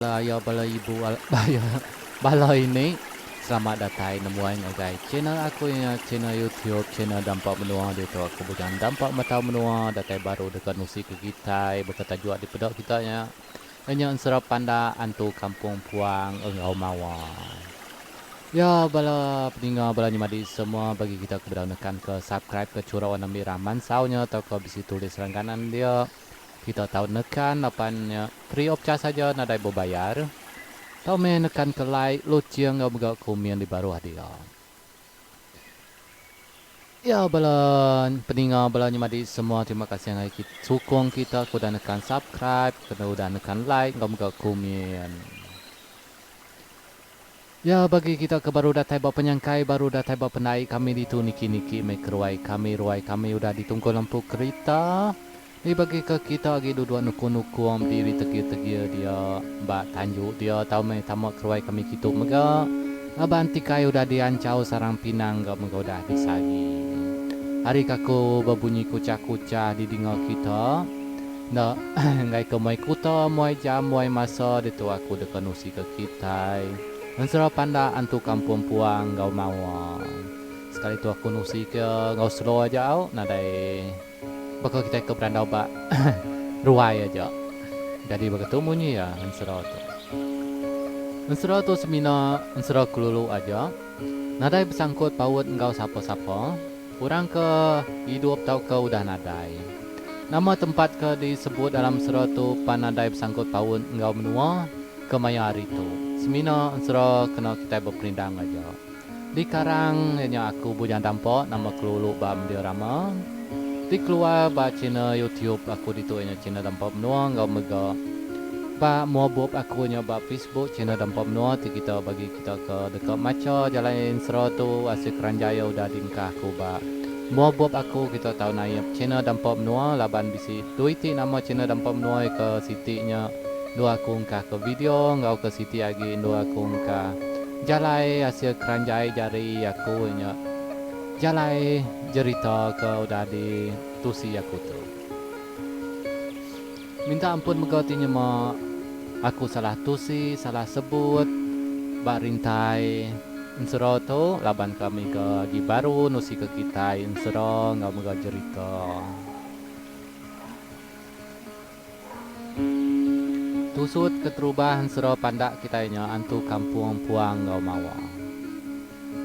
Bala aya bala ibu bala ini selamat datai nemuai ngagai channel aku iya channel youtube channel dampa menua ditu aku bujang dampa matau menua datai baru deka nusi ke kitai baka tajuk dipeda kita nya iya nya ensera pandak antu kampung puang enggau mawa. Ya bala peninga bala nyemadi semua bagi kita ke bedau nekan ke subscribe ke chura warna mirah mansau nya tauka bisi tulis langganan dia. Kita tau nekan laban nya free of charge aja nadai bebayar. Tau meh nekan ke like, loceng enggau mega komen di baruh dia. Ya bala peninga bala nyemadi semua terima kasih ngagai kita sukung kita ke udah nekan subscribe ke udah nekan like enggau mega komen. Ya bagi kita ke baru datai ba penyangkai baru datai ba pendai kami ditu niki niki meh ke ruai kami ruai kami udah ditungkul lempu kerita ni bagi ke kita agi duduk nukung nukung bediri tegir tegir dia ba tanju dia tau meh tama ke ruai kami kitu mega laban tikai udah dianchau sarang pinang ga mega udah disagi ari ka ku bebunyi kuchah kuchah didinga kita Enda enggai ke muai kuta, muai jam, muai masa ditu aku deka nusi ke kitai. Ensera pandak antu kampung puang enggau mawa. Sekali tu aku nusi ke enggau slow aja au nadai baka kitai ke berandau ba ruai aja. Jadi baka tu munyi iya ensera tu. Ensera tu semina ensera kelulu aja. Nadai besangkut paut enggau sapa-sapa. Orang ke idup tauka udah nadai. Nama tempat ke disebut dalam ensera tu pan nadai besangkut paut enggau menua ke maya hari tu. Semina ensera kena kitai beperindang aja. Di karang iya nya aku Bujang Dampa nama kelulu ba media rama. Ti keluar ba channel youtube aku ditu iya nya channel Dampa Menua enggau mega ba mua bup aku nya ba facebook channel Dampa Menua ti kita bagi kita ke deka macha jalai ensera tu asil keranjai iya udah diengkah aku ba Mua bup aku kita tau naip channel Dampa Menua laban bisi dua iti nama channel Dampa Menua iya ke siti nya endur aku engkah ke video enggau ke siti agi endur aku engkah jalai asil keranjai jari aku nya jalai jerita ke udah di tusi aku tu. Minta ampun mega ti nyema aku salah tusi salah sebut ba rintai ensera tu laban kami ke agi baru nusi ke kitai ensera enggau mega jerita. Tusut keterubah ensera pandak kitai nya antu kampung puang enggau mawa.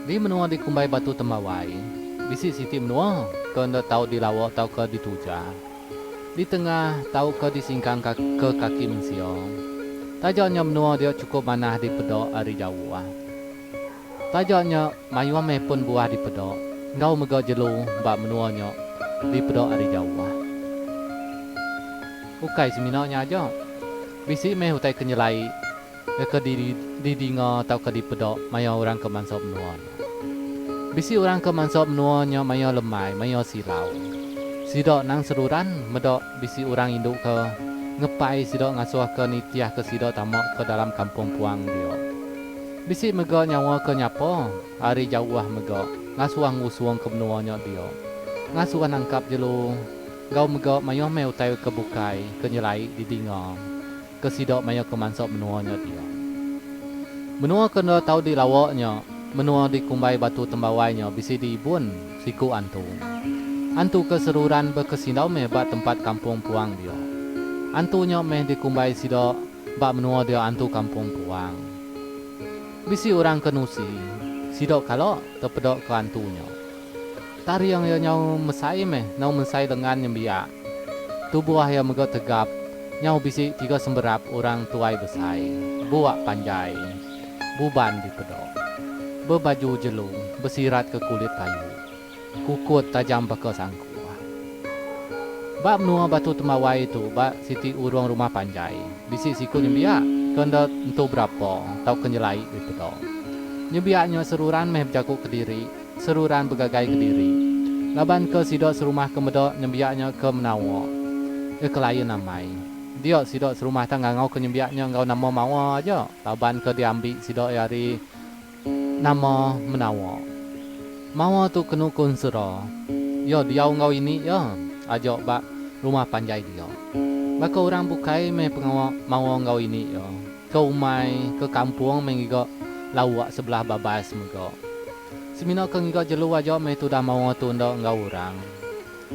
Di menua dikumbai Batu Tembawai bisi siti menua ke enda tau dilawa tauka ditujah. Di tengah tauka disingkang ke kaki mensia. Taja nya menua dia chukup manah dipeda ari jauh. Taja nya mayuh meh pun buah dipeda enggau mega jelu ba menua nya dipeda ari jauh. Ukai semina nya aja, bisi meh utai ke nyelai ke didinga tauka dipeda maya orang ke mansa menua nya. Bisi orang ke mansa menua nya maya lemai, maya silau. Sida nang seruran meda bisi orang indu ke ngepai sida ngasuhka nitihka sida tama ke dalam kampung puang dia. Bisi mega nyawa ke nyapa ari jauh mega ngasuh ngusung ke menua nya dia. Ngasuh nangkap jelu enggau mega mayuh meh utai ke bukai ke nyelai didinga. Ke sida maya ke mansa menua nya dia. Menua ke enda tau dilawa nya, menua dikumbai Batu Tembawai nya bisi diibun siku antu. Antu ke seruran bekesindau meh ba tempat kampung puang dia. Antu nya meh dikumbai sida ba menua dia antu kampung puang. Bisi orang ke nusi, sida kala tepeda ke antu nya. Taring iya nyau mesai meh nau mesai lengan nyembiak. Tubuh iya mega tegap, nyau bisi tiga semberap orang tuai besai, buak panjai, buban dipeda. Bebaju jelu, besirat ke kulit kayu, kukut tajam baka sangkuh. Ba menua Batu Tembawai tu ba siti urung rumah panjai, bisi siku nyembiak ke enda entu berapa tauka nyelai dipeda. Nyembiak nya seruran meh bejaku kediri. Seruran begagai kediri. Laban ke sida serumah ke meda nyembiak nya ke menawa. Ke kelain amai. Dia sida serumah tang ngangau ke nyembiak nya enggau nama mawa aja laban ke diambi sida iya ari nama menawa. Mawa tu kenu ku ensera. Iya diau enggau ini iya aja ba rumah panjai dia. Baka orang bukai meh pengawa mawa enggau ini iya. Ke umai, ke kampung meh ngiga lauk sebelah babas mega. Semina ke ngiga jelu aja meh tudah mawa tu enda enggau orang.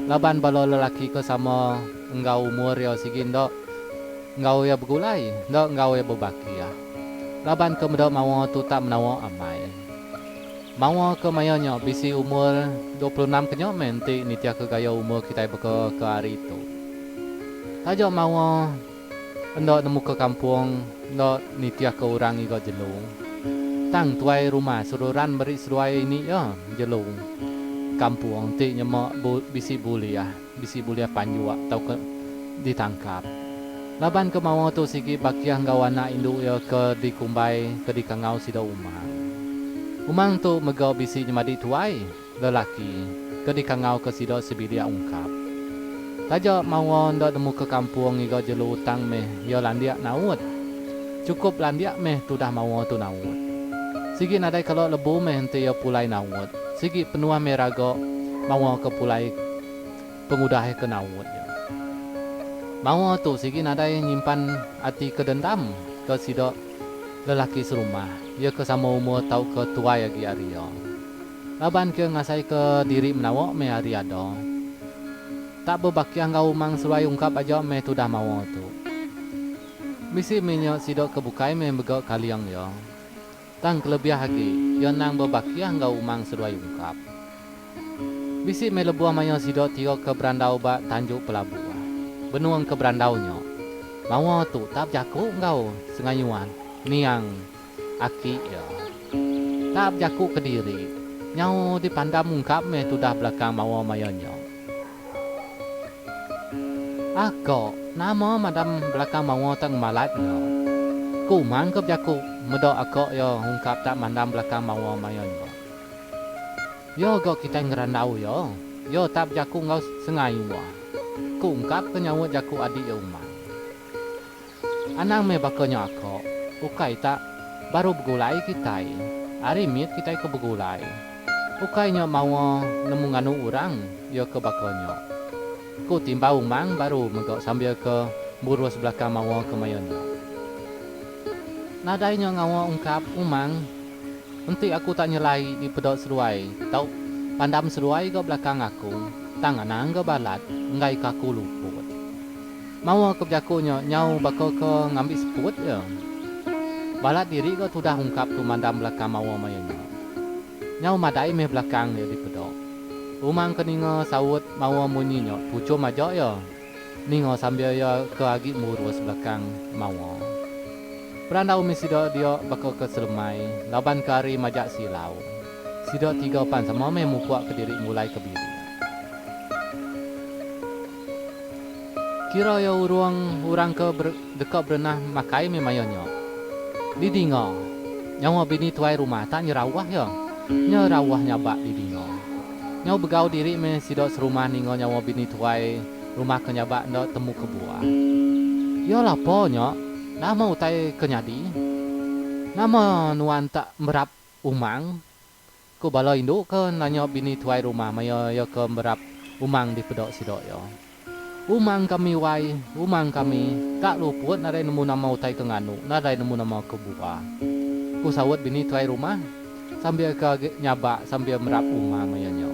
Laban bala lelaki ke sama enggau umur iya sigi enda enggau iya begulai, enda enggau iya bebakih. Laban ke meda mawa tu tak menawa amai. Mawa ke maya nya bisi umur 26 kenya meh enti nitihka gaya umur kitai baka ke hari tu. Taja mawa enda nemuka kampung enda nitihka orang ngiga jelu. Tang tuai rumah seruran meri seduai ini iya jelu kampung ti nyema bisi bulih, bisi bulih panjuk tauka ditangkap. Laban ke mawa tu sigi bakih enggau anak indu iya ke dikumbai ke dikangau sida Umang. Umang tu mega bisi nyemadi tuai. Lelaki ke dikangauka sida sebilik ungkap. Taja mawa enda nemu ke kampung ngiga jelu tang meh iya landik naut. Chukup landik meh tudah mawa tu naut. Sigi nadai kala lebu meh enti iya pulai naut. Sigi penuh meh raga mawa ke pulai pengudah iya ke naut nya. Mawa tu sigi nadai nyimpan ati ke dendam ke sida lelaki serumah iya ke sama umur tauka tuai agi ari iya. Laban ke ngasaika diri menawa meh ari ada. Tak bebakih enggau umang seruai ungkap aja meh tudah mawa tu. Bisi meh nya sida ke bukai meh mega kaling iya. Tang kelebih agi iya endang bebakih enggau umang seduai ungkap. Bisi meh lebuh maya sida tiga ke berandau ba tanju pelabuh. Benung ke berandau nya, mawa tu tak bejaku enggau sengayuan niang. Aki iya. Tak bejaku kediri. Nyau dipandam ungkap meh tudah belakang mawa maya nya. Ako, nama madam belakang mawa tak ngemalat nya. Ku Umang ke bejaku meda ako iya ungkap tak mandam belakang mawa maya nya. Iya ga kitai ngerandau iya. Iya tak bejaku enggau sengai wah. Ku ungkap ke nyaut jaku adi iya Umang. Anang meh baka nya ako, ukai tak baru begulai kitai, ari mit kitai ke begulai. Ukai nya mawa nemu nganu orang iya ke baka nya. Ku timbau Umang baru mega sambil ke murus belakang mawa ke maya nya. Nadai nya ngawa ungkap Umang, enti aku tak nyelai dipeda seduai tau pandam seduai ga belakang aku, tang anang ga balat enggai ke aku luput. Mawa ke bejaku nya nyau baka ke ngambi seput iya. Balat diri ga tudah ungkap tu mandam belakang mawa maya nya. Nyau madai meh belakang iya dipeda. Umang ke ninga saut mawa munyi nya tuchum aja iya ninga sambil iya ke agi murus belakang mawa. Berandau meh sida dia baka ke selemai laban ke hari majak silau. Sida tiga pan sama meh mupuk kediri mulai ke bilik. Kira iya urung orang ke deka berenah makai meh maya nya. Didinga, nyawa bini tuai rumah tak nyerauh iya. Nyerauh nyabak didinga. Nyau begau diri meh sida serumah ninga nyawa bini tuai rumah ke nyabak enda temu kebuah. Iya lapa nya, nama utai ke nyadi? Nama nuan tak merap umang? Ku bala indu ke nanya bini tuai rumah maya iya ke merap umang dipeda sida iya. Umang kami wai, umang kami, tak luput nadai nemu nama utai ke nganu, nadai nemu nama ke buah. Ku saut bini tuai rumah sambil ke agi nyabak sambil merap umang maya nya.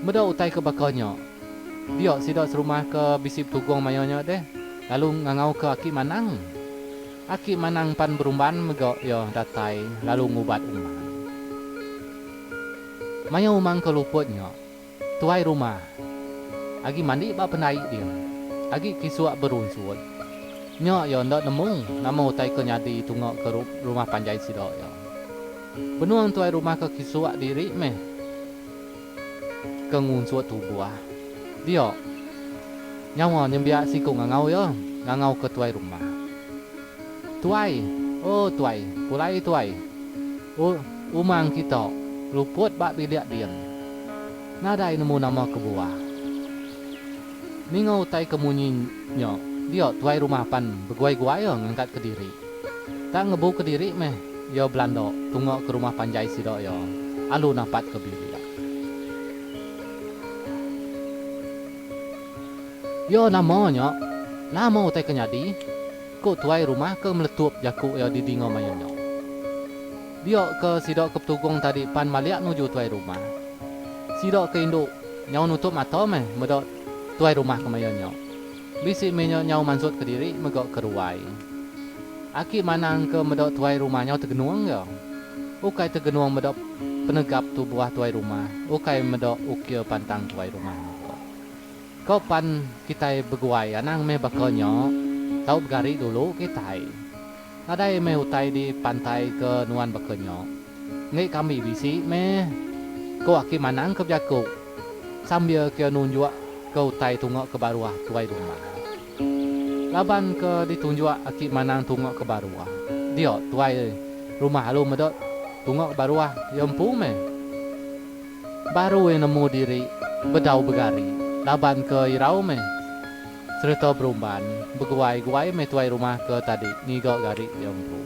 Meda utai ke baka nya, dia sida serumah ke bisi betugung maya nya deh lalu ngangauka aki manang. Aki Manang pan berumban mega iya datai lalu ngubat Umang. Maya Umang ke luput nya, tuai rumah agi mandi ba pendai din, agi kisuk berunsut. Nya iya enda nemu nama utai ke nyadi tunga ke rumah panjai sida iya. Benung tuai rumah ke kisuk diri meh ke ngunsut tubuh. Dia, nyawa nyembiak siku ngangau iya, ngangau ke tuai rumah. Tuai, oh tuai, pulai tuai. U, umang kita, luput ba bilik din. Nadai nemu nama kebuah. Ninga utai ke munyi nya, dia tuai rumah pan beguai-guai iya ngangkat kediri. Tak ngebu kediri meh iya belanda tunga ke rumah panjai sida iya, alu napat ke bilik. Iya nama nya? Nama utai ke nyadi? Ku tuai rumah ke meletup jaku iya didinga maya nya. Dia ke sida ke betugung tadi pan malik nuju tuai rumah. Sida ke indu nyau nutup mata meh meda tuai rumah ke maya nya. Bisi meh nya nyau mansut kediri mega ke ruai. Aki manang ke meda tuai rumah nyau tegenung ga. Ukai tegenung meda penegap tubuh tuai rumah, ukai meda ukir pantang tuai rumah mega. Ko pan kitai beguai anang meh baka nya, tau begari dulu kitai. Nadai meh utai di pantai ke nuan baka nya. Enggi kami bisi meh, ko aki manang ke bejaku sambil ke nunjuk ke utai tunga ke baruh tuai rumah. Laban ke ditunjuk aki manang tunga ke baruh, dia tuai rumah alu meda tunga ke baruh iya empu meh. Baru iya nemu diri bedau begari laban ke irau meh sereta berumban beguai-guai meh tuai rumah ke tadi ngiga gari iya empu.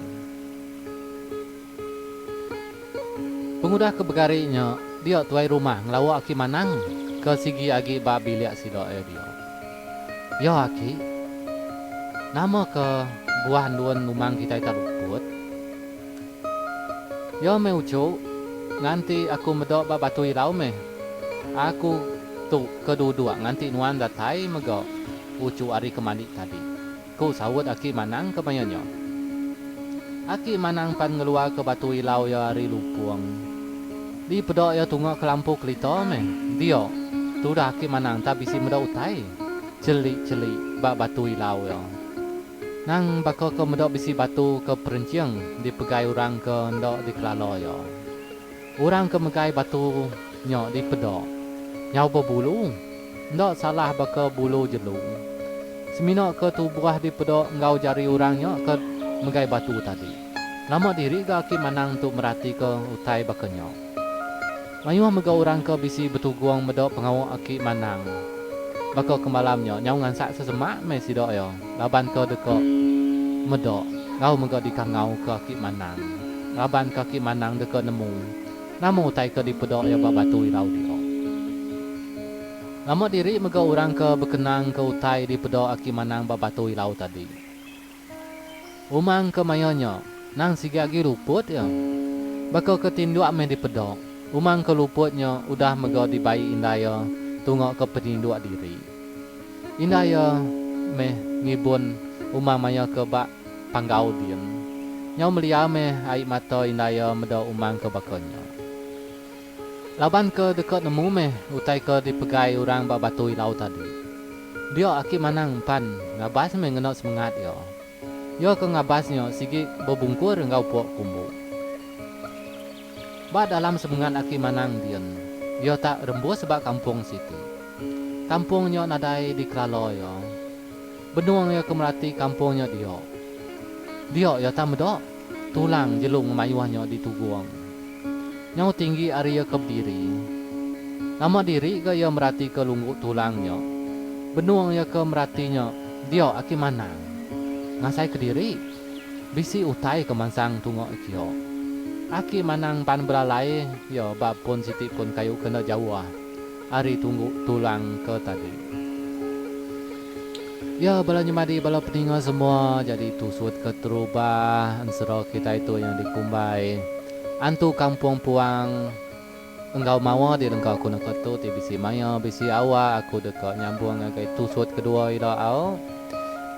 Pengudah ke begari nya dia tuai rumah ngelawa aki manang ke sigi agi ba bilik sida iya dia. Ya aki, nama ke buah endun umang kitai tak luput? Iya meh uchu, nganti aku meda ba Batu Ilau meh. Aku tu ke duduk nganti nuan datai mega uchu ari ke mandi tadi, ku saut aki Manang ke maya nya. Aki Manang pan ngeluarka Batu Ilau iya ari lupung. Di peda iya tunga ke lampu kelita meh. Dia, tudah aki Manang tak bisi meda utai chelik-chelik ba Batu Ilau iya. Nang baka ke meda bisi batu ke perenching dipegai orang ke enda dikelala iya. Orang ke megai batu nya dipeda nyau bebulu, enda salah baka bulu jelu. Semina ke tubuh dipeda enggau jari orang nya ke megai batu tadi. Lama diri ga aki manang tu meratika utai baka nya. Mayuh mega orang ke bisi betugung meda pengawa aki manang. Baka ke malam nya nyau ngansak sesemak meh sida iya laban ke deka meda enggau mega dikangau ke aki manang. Laban ke aki manang deka nemu nama utai ke dipeda iya ba batu irau dia. Lama diri mega orang ke bekenang ke utai dipeda aki manang ba batu irau tadi. Umang ke maya nya, nang sigi agi luput iya. Baka ke tinduk meh dipeda, umang ke luput nya udah mega dibai indai iya tunga ke peninduk diri. Indai iya meh ngibun umang maya ke ba panggau din. Nyau meliar meh ai mata indai iya meda umang ke baka nya. Laban ke deka nemu meh utai ke dipegai orang ba Batu Ilau tadi. Dia aki manang empan ngabas meh ngena semengat iya. Iya ke ngabas nya sigi bebungkur enggau pok kumbu. Ba dalam semengat aki manang din, iya tak rembus ba kampung siti. Kampung nya nadai dikelala iya. Benung iya ke merati kampung nya dia. Dia iya tak meda tulang jelu ngemayuh nya ditugung. Nyau tinggi ari iya ke bediri. Lama diri ga iya meratika lunggu tulang nya. Benung iya ke merati nya, dia aki manang. Ngasai kediri, bisi utai ke mansang tunga kiyo. Aki manang pan belalai iya ba pun siti pun kayu ke enda jauh ari tunggu tulang ke tadi. Ya bala nyemadi bala peninga semua jadi tusut keterubah ensera kitai tu yang dikumbai Antu Kampung Puang enggau mawa di lengka aku naka tu ti bisi maya bisi awak aku deka nyambung ngagai tusut kedua ila au.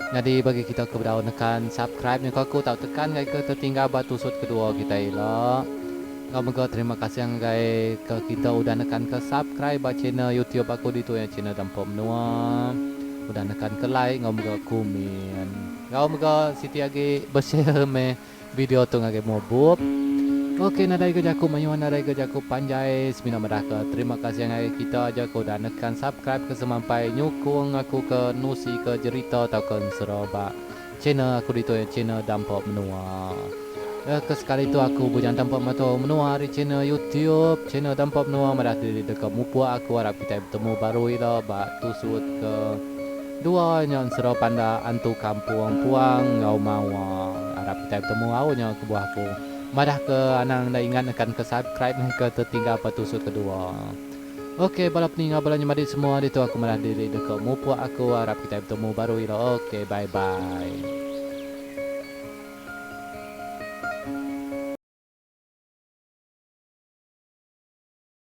Nyadi bagi kita ke bedau nekan subscribe nyengka aku tau tekan ngagai ke tetinggal ba tusut kedua kitai ila. Enggau mega terima kasih ngagai ke kita udah nekan ke subscribe ba channel youtube aku ditu iya channel Dampa Menua. Udah nekan ke like enggau mega komen. Enggau mega siti agi beshare meh video tu ngagai mua bup. Ok nadai ga jaku mayuh nadai ga jaku panjai semina madah ke terima kasih ngagai kita aja ke udah nekan subscribe ke semampai nyukung aku ke nusi ke jerita tauka ensera ba Channel aku ditu iya channel Dampa Menua. Ya ke sekali tu aku Bujang Dampa Mato Menua ari channel YouTube channel Dampa Menua madah diri deka mupuk aku arap kitai betemu baru ila ba tusut ke dua nya ensera panda antu kampung puang enggau mawa. Arap kitai betemu au nya kebuah aku madah ke anang enda ingat nekan ke subscribe meh ke tetinggal ba tusut ke dua. Ok bala peninga bala nyemadi semua ditu aku madah diri deka mupuk aku arap kitai betemu baru ila ok bye bye.